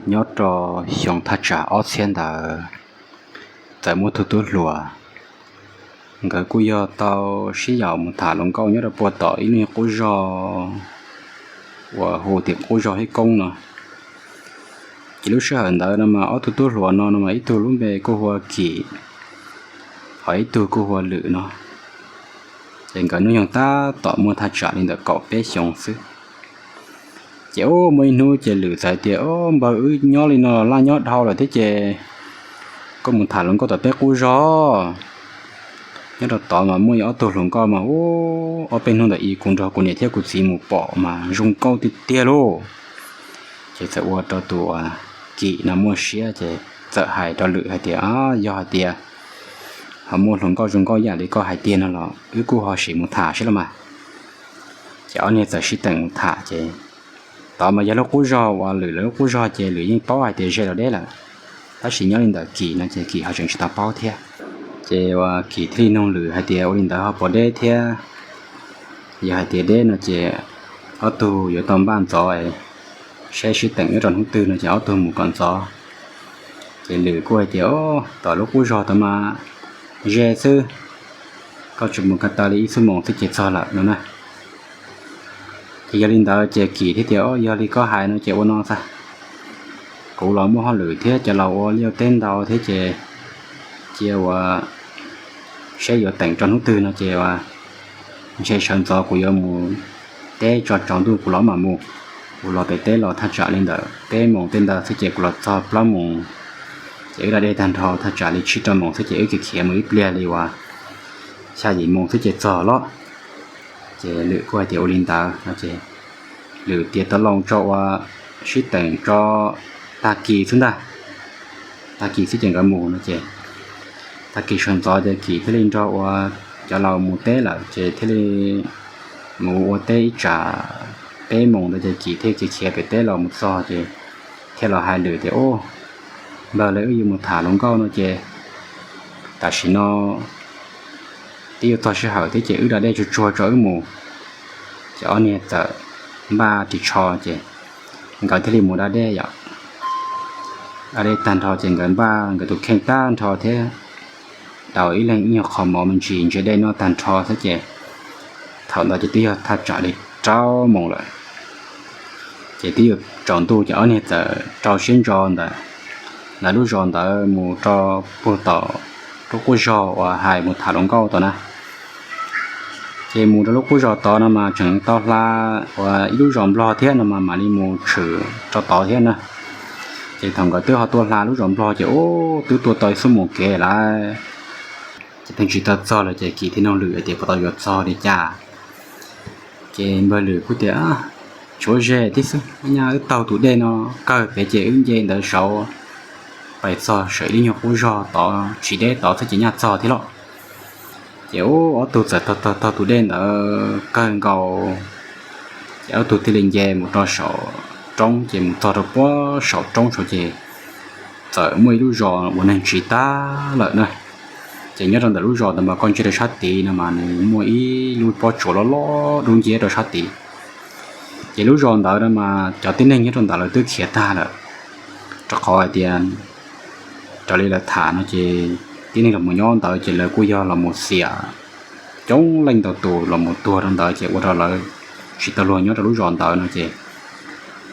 Nyob rau xyoo thaj tsam ob txhiab ntawd, txawm muaj tug tub hluas, nkawd kuj yog tau sib yaum mus tham hluas nkauj nyob rau puag tom ib lub qub zog uas hu tias qub zog Hib Koob no. Ces lub sij hawm ntawd no mas ob tug tub hluas no no mas ib tug lub npe kuj hu ua Kim, ho ib tug kuj hu ua Lwm no. Ces nkawd hnub nyoog tab tom muaj thaj tsam li ntawm kaum peb xyoos xwb. Ces ub, muaj ib hnub ces Lwm txawm hais tias, Ub, npawg, wb nyob li no los laj nyob dhau lawm thiab ces koj mus tham hluas nkauj tom peb qub zog. Nyob rau tod mas muaj ib ob tug hluas nkauj mas ub, ob peb hnub ntawd kuv nrog kuv niam thiab kuv txiv mus pom mas zoo nkauj tiag tiag lauj. Ces txawm ua rau tus Kim no muaj siab ces txawm hais rau Lwm hais tias, Yog hais tias ho muaj hluas nkauj zoo nkauj ib yam li koj hais tiag no los wb kuj ho sim mus tham saib los mas. Ces ob niag txawm sib teem mus tham ces tod mas yog lub qub zog uas Lwm lawv lub qub zog ces Lwm yeej paub hais tias ze los deb lawm, tab sis nyob li ntawm Kim no ces Kim ho tseem tsis tau paub thiab. Ces uas Kim thiaj li nug Lwm hais tias, Ua li ntawd ho puas deb thiab? Yog hais tias deb no ces ob tug yuav tau npaj ntxov saib sib teem nyob rau hnub twg no ces ob tug mus kom ntxov. Ces Lwm kuj hais tias, Tom lub qub zog tod mas ze xwb, koj tsuas mus ko taw li ib xuab moos xwb ces txog lawm no na. Ces yog li ntawd ces Kim thiaj tias, Yog li koj hais no ces ua no xwb, kuv los muaj hauj lwm thiab cov laus ua liaj teb ntau thiab ces cia ua saib yuav teem rau hnub twg no ces ua ntshe sawv ntxov kuv yuav mus teb tso tsaus ntuj kuv los mam mus. Kuv los pem teb los thaj tsam li ntawm peb moos tej ntawd xwb ces kuv los txog plaub moos, ces wb da dej tag nrho thaj tsam li tsib rau moos xwb ces wb khiav khiav mus ib pliag li uas xya yim moos xwb ces txog los. Ces Lwm kuj hais tias ua li ntawd no ces Lwm tias tau loo tso ua sib teem tso tag kis xwb ntag, tag kis xwb ces nkawd mus no ces tag kis sawv ntxov ces Kim thiaj li nrog ua cov laus mus teb lawm ces thiaj li mus ua teb ib tsam peb moos ntawd ces Kim thiaj khiav khiav pem teb los mus txog ces thiaj los hais Lwm tias, Ub, npawg, lawv wb yuav mus tham hluas nkauj no ces tam sim no twb yuav txog sij hawm thiab ces wb da dej tsuag tsuag tso wb mus. Ces ob niag txawm npaj ris tsho ces nkawd thiaj li mus da dej yom. Da dej tag nrho ces nkawd npaj nkawd tus kheej tag nrho thiab, tau ib leeg ib nyuag qho mov me ntsis ntshe dej noj tag nrho xwb ces thaum ntawd ces twb yog thaj tsam li rau moos lawm. Ces twb yuav tsaus ntuj ces ob niag txawm rau siab ntso ntawm lawv lub zos ntawd mus rau puag tom lub qub zog uas hais mus tham hluas nkauj tod na. Ces mus rau lub qub zos tod no mas tseem tau hla uas ib lub zos nplog thiab no mas mam li mus tshwm rau tod thiab na. Ces thaum nkawd twb ho tuaj hla lub zos nplog ces ub, twb tuaj tau ib xuab moos kev lawm. Ces pheej tsis tau txog lawm ces Kim thiaj nug Lwm hais tias puas tau yuav txog li cas. Ces npawg Lwm kuj tias, Tshuav ze thiab xwb, nyaj wb taug tus dej no kawg pem ces wb nce ntawd saud pais txog saum ib lub nyuag qub zog tod tsis deb tod xwb ces nyaj txog thiab lauj. Ces ub, ob tug txawm taug taug taug tus dej ntawd kawg nkaus, ces ob tug thiaj li nce mus rau saum roob ces mus txog rau puag saum roob saud ces txawm muaj ib lub zos uas neeg tsiv tag lawm na. Ces nyob rau ntawm lub zos ntawd mas koj ntsia rau sab tid no mas nws muaj ib lub pob tsuas loj loj dub nciab rau sab tid. Ces lub zos ntawd no mas cov tib neeg nyob rau ntawd lawv twb khiav tag lawm, rau qhov hais tias raws li lawv tham no ces tib neeg los mus nyob ntawd ces lawv kuj yog los mus xiam coob leej ntau tus los mus tuag rau ntawd ces ua rau lawv tsis tau luag nyob rau lub zos ntawd no ces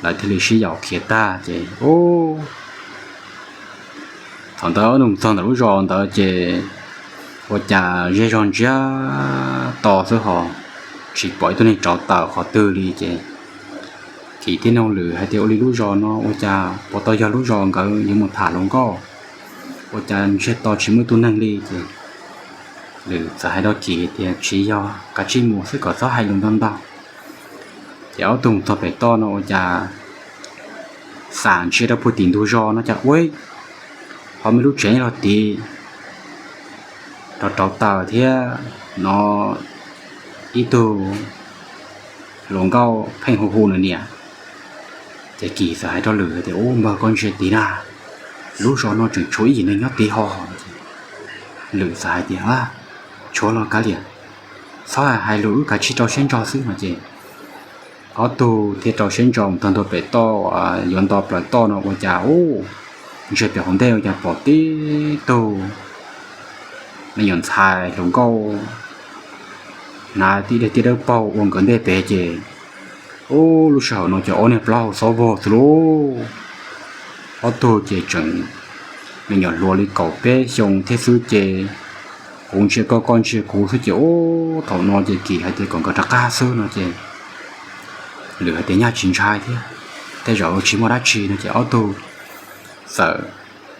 lawv thiaj li sib yaum khiav tag ces ub, thaum ntawd ob tug txog ntawm lub zos ntawd ces ua cas zej zog ntsiag to xwb ho tsis pom ib tug neeg rauv taws qhov twg li ces Kim thiaj nug Lwm hais tias ua li lub zos no ua cas puas tau yog lub zos nkawd yuav mus tham hluas nkauj, ua cas ntsiag to tsis muaj ib tug neeg li ces Lwm txawm hais rau Kim tias tsis yog, kav tsij mus xwb kom txhob hais lus ntau ntau. Ces ob tug txog pem toj no ua cas xam ntsia rau puag tim ntug zos no cas ua ho muaj lub tsev nyob rau tid, rauv rauv taws thiab no ib tug hluas nkauj pheej hu hu nws niam. Ces Kim txawm hais rau Lwm tias ub npawg koj ntsia tid na, lub zos no tseem tshuav ib yim neeg nyob tid ho. Lwm txawm hais tias tshuav los kav liam, txhob hais lus wb kav tsij rau siab ntso xwb no ces Ob tug thiaj rau siab ntso mus txog ntua pem toj uas yuav nto plaws toj no ua cas ub, ntsia pem hauv ntej ua cas pom tib tug me nyuam ntxhais hluas nkauj hnav tib daim tiab dawb paug ua nkawd ntej pem ces ub, lub sij hawm no ces ob niag plaub hau xob vog xwb lauj. Ob tug ces tseem me nyuam hluas li kaum peb xyoo thiab xwb ces kuv ntsia koj, koj ntsia kuv xwb ces ub, thaum no ces Kim hais tias kom nkawd rov qab xwb no ces Lwm hais tias nyaj tsis ntshai thiab, tej zaum tsis muaj dab tsi no ces ob tug txawm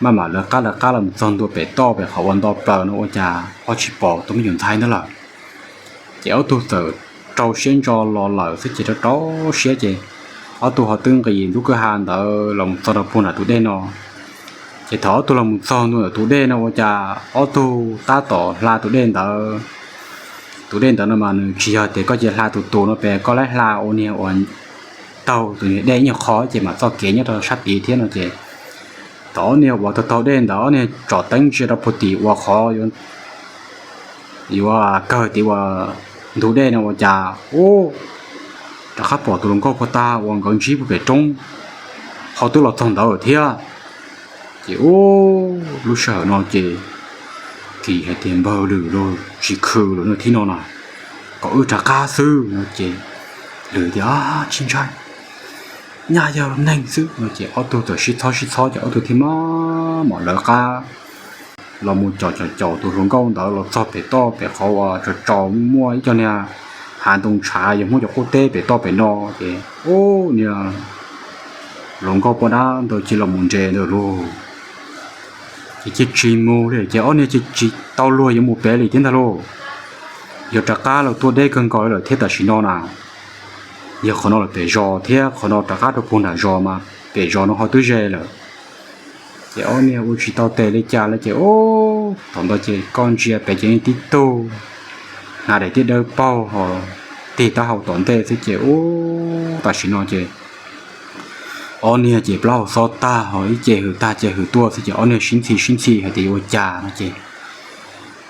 maj mam lawv qab lawv qab los txog ntua pem toj pem qhov uas nto plaws no ua cas ho tsis pom tus me nyuam ntxhais ntawd lawm. Ces ob tug txawm rau siab ntso los lawm xwb ces rau rau siab ces ob tug ho twb nqis lub kwj ha ntawd los txog rau puag nram tus dej no. Ces thaum ob tug los mus txog ntua ntawm tus dej no ua cas ob tug tab tom hla tus dej ntawd. Tus dej ntawd no mas nws tsis yog tias koj cia hla tus tus no pes koj laib hla ua niag uas taug tus niag dej ib nyuag qho ces mam txoj kev nyob rau sab tid thiab no ces thaum ob niag uas taug taug dej ntawd ob niag tsom teeb ntsia rau puag tim uas qhov yuav kawg tid uas ntug dej no ua cas ub, rov qab pom tus hluas nkauj puag ta uas nkawd ntsib puag pem roob ho twb los txog ntawd thiab. Ces ub, lub sij hawm no ces Kim hais tias npawg Lwm los tsis khw lawm no thiab no na, kom wb rov qab xwb no ces Lwm tias tsis ntshai, nyaj yog neeg xwb no ces ob tug txawm sib txhob sib txhob ces ob tug thiaj maj mam lawv qab los mus caum caum caum tus hluas nkauj ntawd los txog pem toj pem qhov uas tsaus tsaus muaj ib co niag hav ntoo tshav yog Hmoob cov qub teb pem toj pem no ces ub, niag hluas nkauj poj dab ntawd cia los mus nres ntawd lauj. Ces cia tsis mus li ces ob niag cia tsis tau luag yuav mus pem li thiab ntag lauj. Yog rov qab los tuaj deb kawg nkaus li lawm thiab tam sim no na, yog qhov no lawm pem zos thiab qhov no rov qab rau puag nram zos mas pem zos no ho twb ze lawm. Ces ob niag ua tsis tau tes li cas li ces ub, thaum ntawd ces koj ntsia pem ces tib tug hnav daim tiab dawb paug ho tig taub hau tom ntej xwb ces ub, tam sim no ces ob niag ces plaub hau xob tag ho ib ce hws tag ce hws tuaj xwb ces ob niag sib ntxhi sib ntxhi hais tias yuav ua cas no ces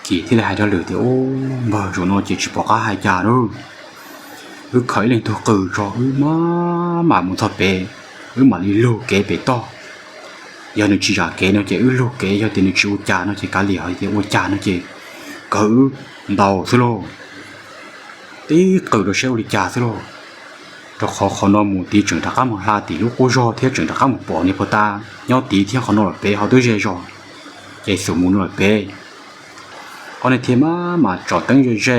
Kim thiaj li hais rau Lwm tias ub, npawg, zaum no ces tsis pom qab hais cas lauj. Wb khaws ib leeg tug qws tso wb maj mam mus txog pem, wb mam li lug kev pem toj. Yog nws tsis zam kev no ces wb lug kev, yog tias nws tsis ua cas no ces kav liam, hais tias ua cas no ces kawg wb ntaus xwb lauj. Tib qws rau saib ua li cas xwb lauj. Rau qhov qhov no mus tid tseem rov qab mus hla tim lub qub zog thiab tseem rov qab mus pom niag puag ta nyob tid thiab qhov no lawm pem ho twb ze zog, ces xum mus no lawm pem. Ob niag thiaj maj mam tsom teeb ze ze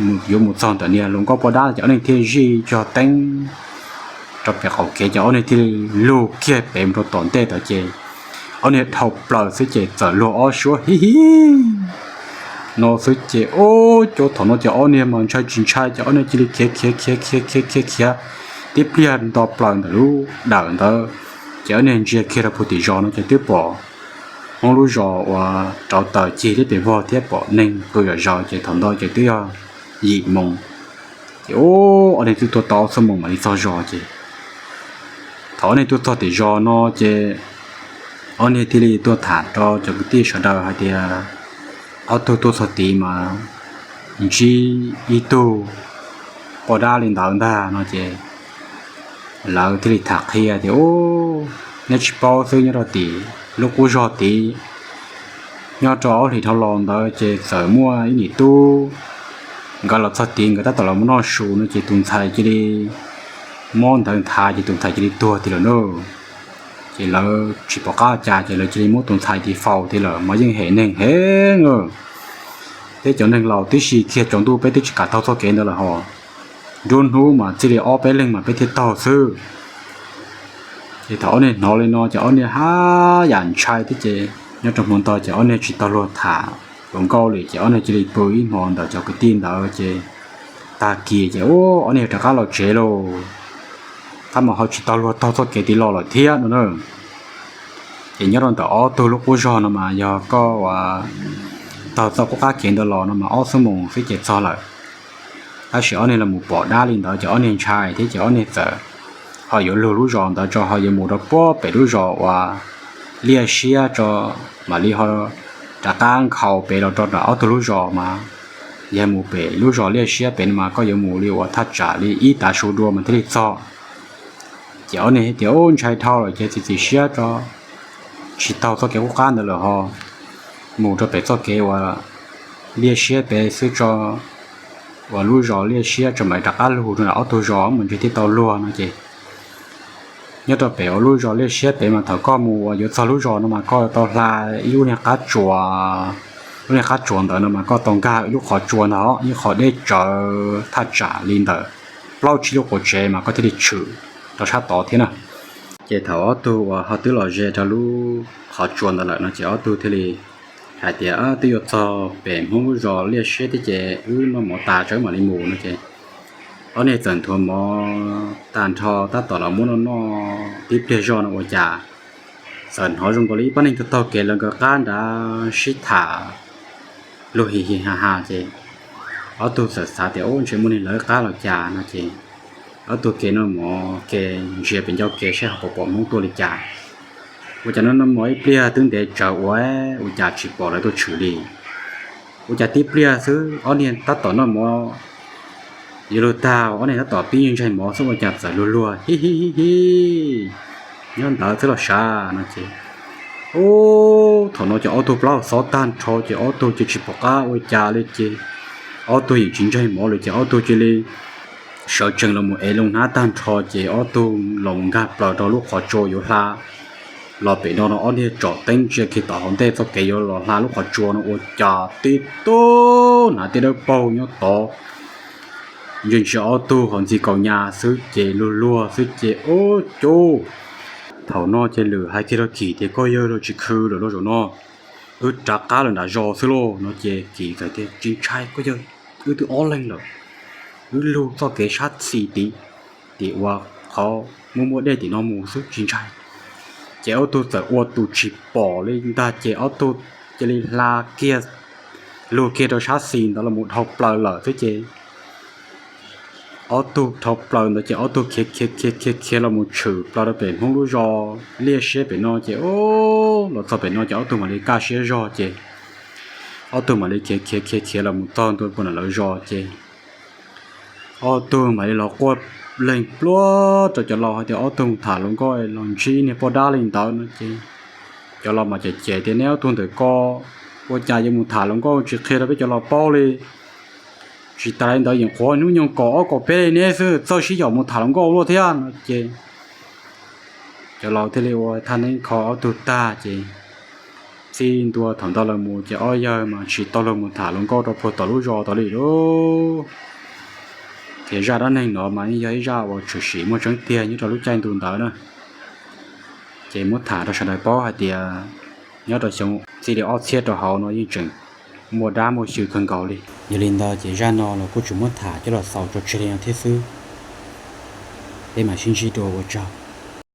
mus yuav mus txog ntawm niag hluas nkauj poj dab ces ob niag thiaj zij cog teeb rau pem qaum kev ces ob niag thiaj li lug kiag pem mus rau tom ntej tod ces ob niag dhau plaws xwb ces txawm luag ob suab hi hi no xwb ces ub, cov thaum no ces ob niag mas ntshai tsis ntshai ces ob niag cia li khiav khiav khiav khiav khiav khiav khiav tib pliag nto plaws ntawm lub dawm ntawd. Ces ob niag ntsia kiag rau puag tim zos no ces twb pom Hmoob lub zos uas rauv taws cig liab pes vog thiab pom neeg qw zom zaws ces thaum ntawd ces twb yog yim moos. Ces ub, ob niag twb tuaj tau ob xuab moos mam li txog zos ces thaum ob niag tuaj txog tim zos no ces ob niag thiaj li tuaj tham rau cov kwv tij sawv daws hais tias ob tug tuaj txog tid mas ntsib ib tug poj dab li ntawd ntag no ces lawv thiaj li tham qhia tias ub, neb tsis paub xwb, nyob rau tim lub qub zog tid nyob rau ob hlis dhau los ntawd ces txawm muaj ib niam tub nkawd los txog tid nkawd tab tom los mus noj su no ces tus ntxhais cia li mob ntawd nthav ces tus ntxhais cia li tuag tiag lawm na. Ces lawv tsis pom qab cas ces lawv cia li muab tus ntxhais tis faus tiag lawm mas yeej hem neeg heev thiab cov neeg laus tib si kiag tsaus ntuj peb twb tsis kam taug txoj kev ntawd lawm hos, nruab hnub mas txij li ob peb leeg mas peb thiaj taug xwb. Ces thaum ob niag hnov li no ces ob niag haj yam ntshai thiab ces nyob rau hmo ntawd ces ob niag tsis tau luag tham hluas nkauj li ces ob niag cia li pw ib hmo ntawm cov kwv tij ntawd ces tag kis ces ub, ob niag rov qab los tsev lauj. Tab mas ho tsis tau luag taug txoj kev tid los lawm thiab no na. Ces nyob rau ntawm ob tug lub qub zog no mas yog koj uas taug txoj qub qab kev ntawd los no mas ob xuab moos xwb ces txog lawm. Tab sis ob niag los mus pom dab li ntawd ces ob niag ntshai thiab ces ob niag txawm ho yuav lug lub zos ntawd tso ho yuav mus rau puag pem lub zos uas liaj siab tso mam li ho rov qab nkhaus pem los rau nram ob tug lub zos mas Yog mus pem lub zos Liaj Siab pem no mas koj yuav mus li uas thaj tsam li ib tav su dua mas thiaj li txog. Ces ob niag tias ub ntshai dhau lawm ces txiav txim siab tso, tsis taug txoj kev qub qab ntawd lawm ho mus rau pem txoj kev uas Liaj Siab pem xwb tso, uas lub zos Liaj Siab tso mam rov qab lug rau nram ob tug zos mas ntshe thiaj tau luag no ces nyob rau pem uas lub zos Liaj Siab pem mas thaum koj mus uas yuav txog lub zos no mas koj tau hla ib lub niag qab tsuas. Lub niag qab tsuas ntawd no mas koj tau nkag ib lub qhov tsua ntag, ib qho deb tsawv thaj tsam li ntawm plaub tsib lub quav tsev mas koj thiaj li tshwm rau sab tod thiab na. Ces thaum ob tug uas ho twb los ze rau lub qhov tsua ntawd lawm no ces ob tug thiaj li hais tias twb yuav txog pem Hmoob lub zos Liaj Siab thiab ces wb noj mov tas tso mam li mus no ces ob niag txawm nthuav mov tag nrho tab tom los muab noj noj tib pliag zog no ua cas txawm hnov zoo nkaus li ib pab neeg taug taug kev lawv nkawd qab nrad sib tham luag hi hi ha ha ces ob tug txawm xav tias ub ntshe muaj neeg lawv qab los cas no ces ob tug ke noj mov ke ntsia pem ncauj ke saib ho puas pom Hmoob tuaj li cas. Ua cas noj noj mov ib pliag twb ntev tsawv ua, ua cas tsis pom lawv tuaj tshwm li. Ua cas tib pliag xwb ob niag tab tom noj mov yuav luag tag, ob niag tab tom pib ntsaig mov xwb ua cas txawm luag luag hi hi hi hi nyob ntawd xwb los sav no ces ub, thaum no ces ob tug plaub hau xob tag nrho ces ob tug ces tsis pom qab ua cas li ces ob tug yeej tsis ntsaig mov lawm ces ob tug cia li sawv tsees los mus ev loo hnab tag nrho ces ob tug los nkag plaws rau lub qhov tsua yuav hla los pem no no ob niag tsom teeb ntsia kiag tom hauv ntej txoj kev yuav los hla lub qhov tsua no ua cas tib tug hnav tej dawb paug nyob tod ntsia ntsia ob tug ho ntxi kaus nyas xwb ces luag luag xwb ces ub cuj. Thaum no ces lwm hais kiag rau Kim tias koj yawg los tsis khw lawm lauj zaum no, wb rov qab los nram zos xwb lauj no ces Kim txawm tias tsis ntshai koj yawg, wb twb ob leeg lawm, wb lug txoj kev sab xis tim, tim uas qhov muaj muaj dej tim no mus xwb tsis ntshai. Ces ob tug txawm ua tus tsis pom li ntag ces ob tug cia li hla kiag, lug kiag rau sab xis ntawd los mus dhau plaws lawm xwb ces ob tug dhau plaws ntawd ces ob tug khiav khiav khiav khiav khiav los mus tshwm plaws rau pem Hmoob lub zos Liaj Siab pem no ces los txog pem no ces ob tug mam li kaj siab zog ces ob tug mam li khiav khiav khiav khiav los mus txog ntua puag nram lawv zos ces ob tug mam li los quaj leeg pluag rau cov laus hais tias ob tug mus tham hluas nkauj los ntsib niag poj dab li ntawd no ces cov laus mas cem cem tias neb ob tug ntawm ko ua cas yuav mus tham hluas nkauj tsis qhia rau peb cov laus paub li. Tsis tas li ntawd yeem qhuav hnub nyoog kaum ob kaum peb li neb xwb txawj sib yaum mus tham hluas nkauj luaj thiab no ces cov laus thiaj li ua thaj neeb kho ob tug tag ces txij ntua thaum ntawd lawm mus ces ob yawg mas tsis tau luag mus tham hluas nkauj rau puag tom lub zos tod li lauj. Ces zaj dab neeg no mas yeej yog ib zaj uas tshwm sim muaj tseeb tiag nyob rau lub caij ntu ntawd na. Ces muab tham rau sawv daws paub hais tias nyob rau xyoo txij li ob txhiab rau hauv no yeej tseem muaj dab muaj xyw kawg nkaus li. Yog li ntawd ces zaj no los kuj tsuas muab tham coj los xaus tso tseg li no thiab xwb. Peb mam sib ntsib dua, ua tsaug.